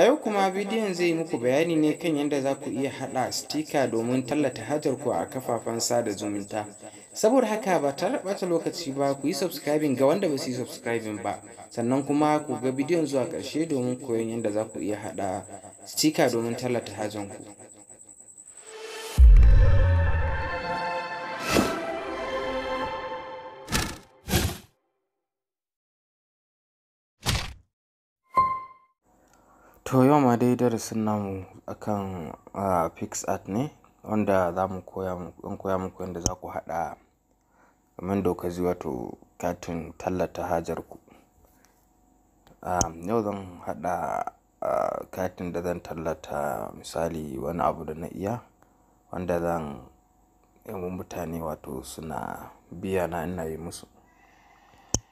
A yau kuma bidiyon zai yi muku bayani ne kan yadda za ku iya haɗa sticker domin tallata hajarku a kafafen sada zumunta. Saboda haka ba tare da ɓata lokaci ba, ku yi subscribing ga wanda ba su yi subscribing ba, sannan kuma ku ga bidiyon zuwa ƙarshe domin koyon yadda za ku iya haɗa sticker domin tallata hajanku. To yau ma dai darasin namu akan PicsArt ne, wanda za mu koya zan koya muku yadda za ku haɗa kamar da kuka ji, wato katin tallata hajarku. Yau zan haɗa katin da zan tallata, misali wani abu da na iya wanda zan yi wa mutane, wato suna biya na ina yi musu.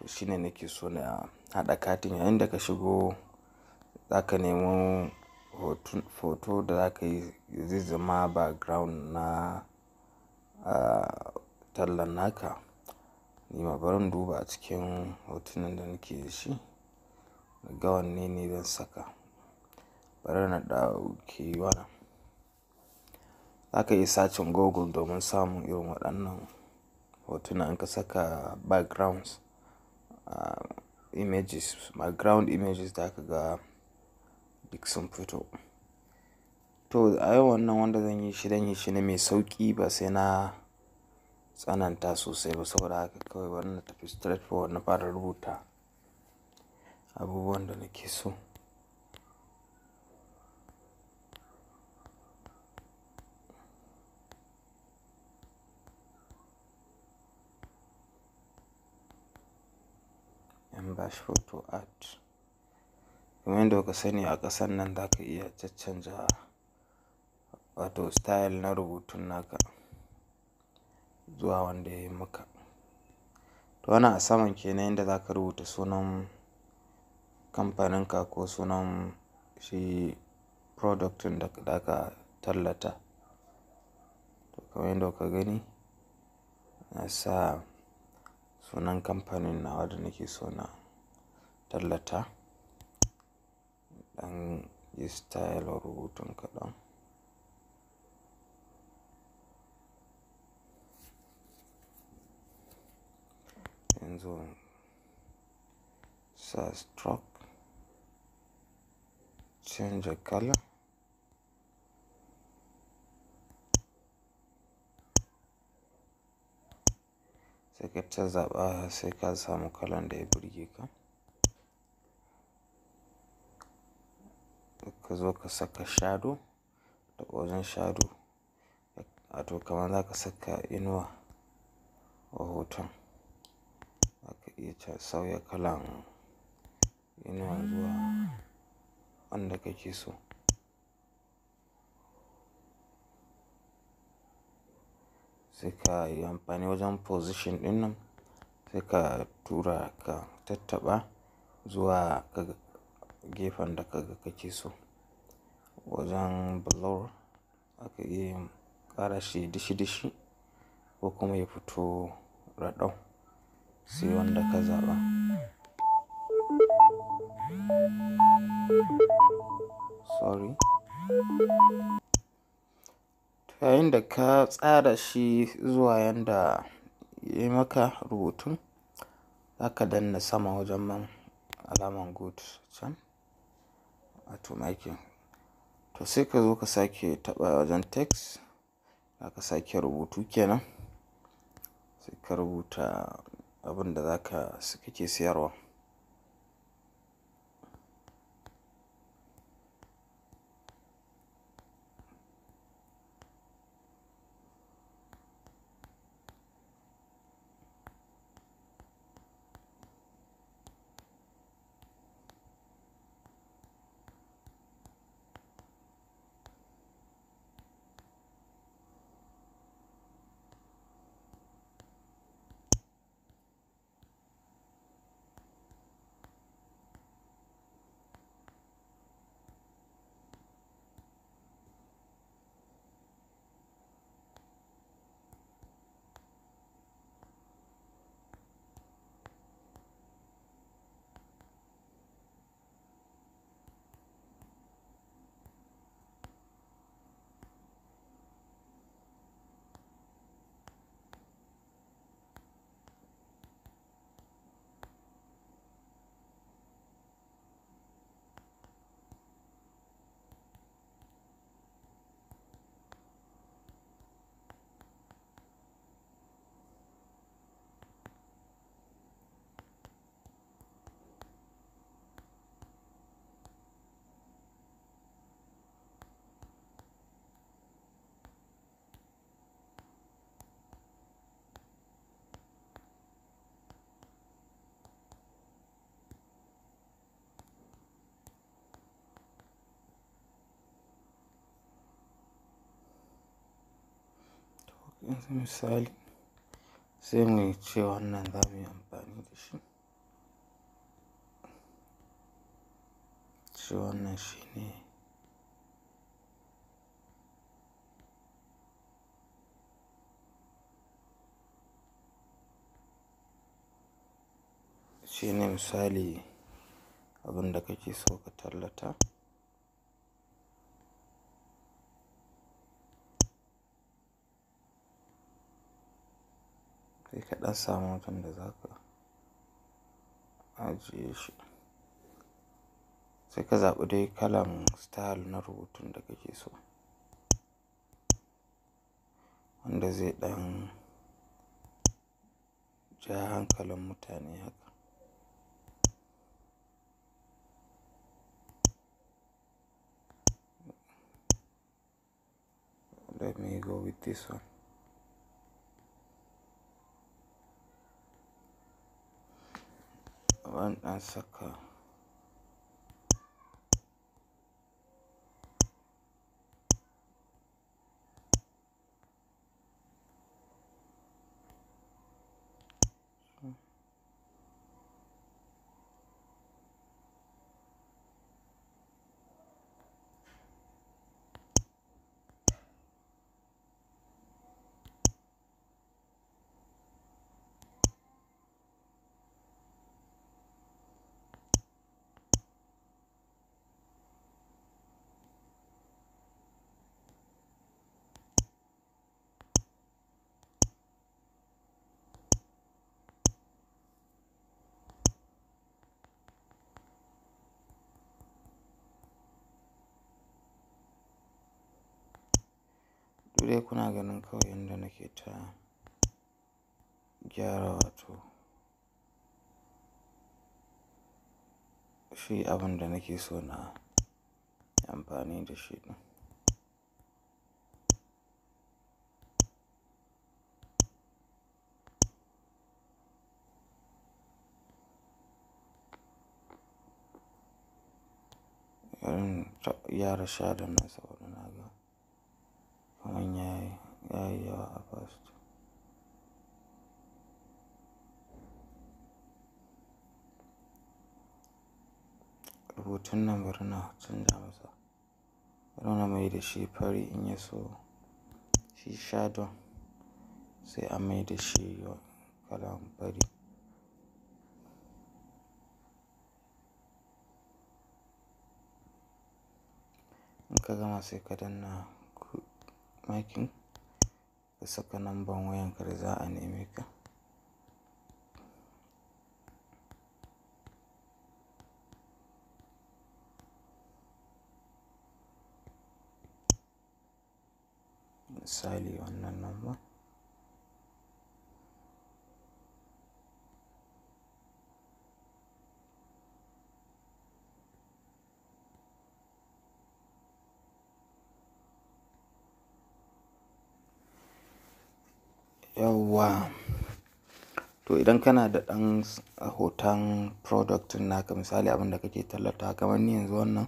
To shine nake so na haɗa katin. Yayin da ka shigo, za ka nemo hoto da za ka yi zai zama background na tallan naka. Ni ma bari in duba a cikin hotunan da nake da shi, ga wanne ne zan saka. Bari na ɗauki wannan. Za ka iya searching Google domin samun irin waɗannan hotuna in ka saka backgrounds, images, background images, za ka ga duk sun fito. To a yau wannan wanda zan yi shi, zan yi shi ne mai sauƙi, ba sai na tsananta sosai ba. Saboda haka kawai bari na tafi straight forward na fara rubuta abubuwan da nake so. Embash Photo Art. Kamar yadda kuka sani, a ƙasar nan za ka iya caccanja wato style na rubutun naka zuwa wanda ya yi maka. To wannan a saman kenan, inda za ka rubuta sunan kamfaninka ko sunan shi product ɗin da za ka tallata. To kamar yadda kuka gani, na sa sunan kamfanin nawa da nake so na tallata. Ɗan yi style rubutun kaɗan. Yanzu sa stroke, change color. Sai ka ta zaɓa sai ka samu kalan da ya burge ka. Ka zo ka saka shadow, da wajen shadow, wato kamar za ka saka inuwa wa hoton. Za ka iya sauya kalan inuwa zuwa wanda kake so. Sai ka yi amfani wajen position ɗin nan, sai ka tura ka tattaɓa zuwa gefen da kaga kake so. Wajen blur, aka iya ƙara shi dishi dishi ko kuma ya fito raɗau, sai wanda ka zaɓa. Sorry. To yayin da ka tsara shi zuwa yanda ya yi maka rubutun, za ka danna sama wajen man alaman good can, wato marking. To sai ka zo ka sake taɓa wajen text, za ka sake rubutu kenan. Sai ka rubuta abin da za ka kake siyarwa. Yanzu misali sai mu ce wannan za mu yi amfani da shi. Shi wannan shine shine misali abin da kake so ka tallata. Sai ka ɗan samu wajen da za ka ajiye shi. Sai ka zaɓi dai kalan style na rubutun da kake so, wanda zai ɗan ja hankalin mutane haka. Let me go with this one. Bari in ɗan saka dai kuna ganin kawai yanda nake ta gyara wato shi abin da nake so na yi amfani da shi ɗin. Bari in gyara shadow nan saboda na ga kaman yayi yawa a first. Rubutun nan bari na canja masa. Bari na mai da shi fari in ya so shi shadow sai a mai da shi kalan fari. In ka gama sai ka danna makin ka saka number wayanka da za a neme ka. Misali wannan number. Yauwa. To idan kana da ɗan hoton product ɗin naka, misali abin da kake tallata kamar ni yanzu wannan,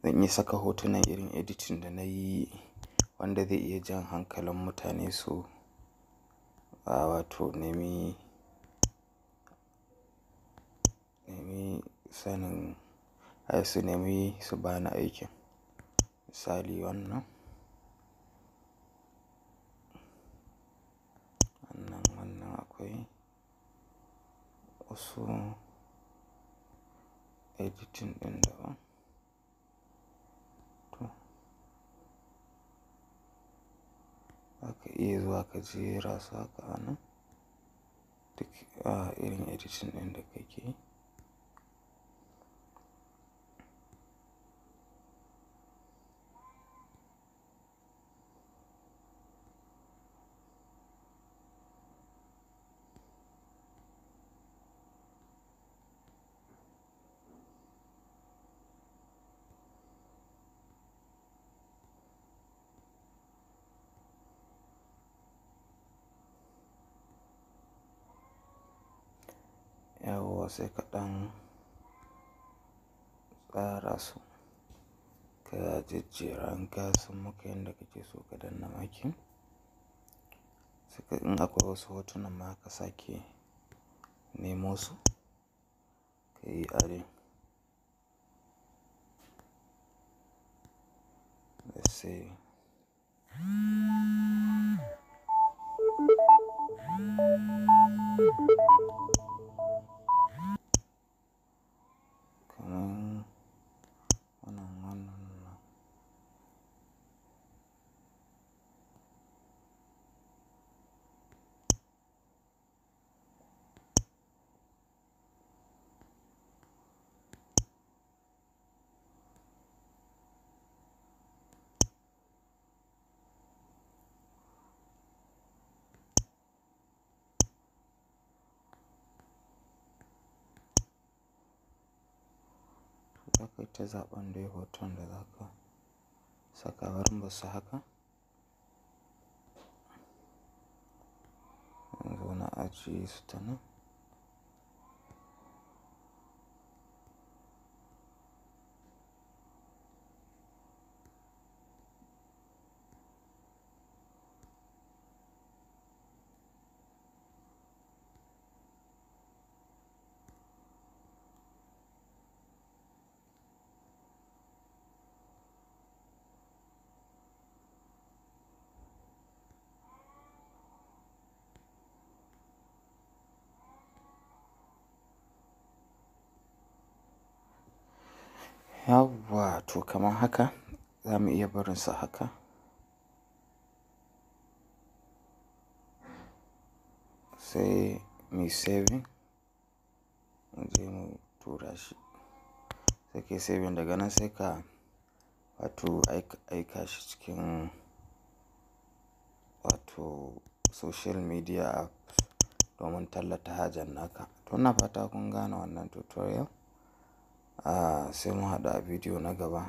zan iya saka hotunan irin editing da na yi wanda zai iya jan hankalin mutane su, wato nemi sanin, ai su nemi su bani aikin. Misali wannan. Wannan akwai wasu editing ɗin daban. To, zaka iya zuwa ka jera su haka a nan. Duk, irin editing ɗin da kake yi. Yauwa sai ka ɗan tsara su, ka jejjera in ka sun maka yanda kake so ka danna makin. Sai in akwai wasu hotunan ma ka sake nemo su ka yi adding. Let's say kaman wannan wannan. Za ka yi ta zaɓan dai hoton da za ka saka, bari mu barsu haka. Yanzu na ajiye su ta nan. Yawwa, to kamar haka za mu iya barinsa haka. Sai muyi saving, mu je mu tura shi. Sai ka yi saving, daga nan sai ka wato aika shi cikin wato social media apps domin tallata hajar naka. To ina fata kun gane wannan tutorial. Sai mun haɗu a bidiyo na gaba.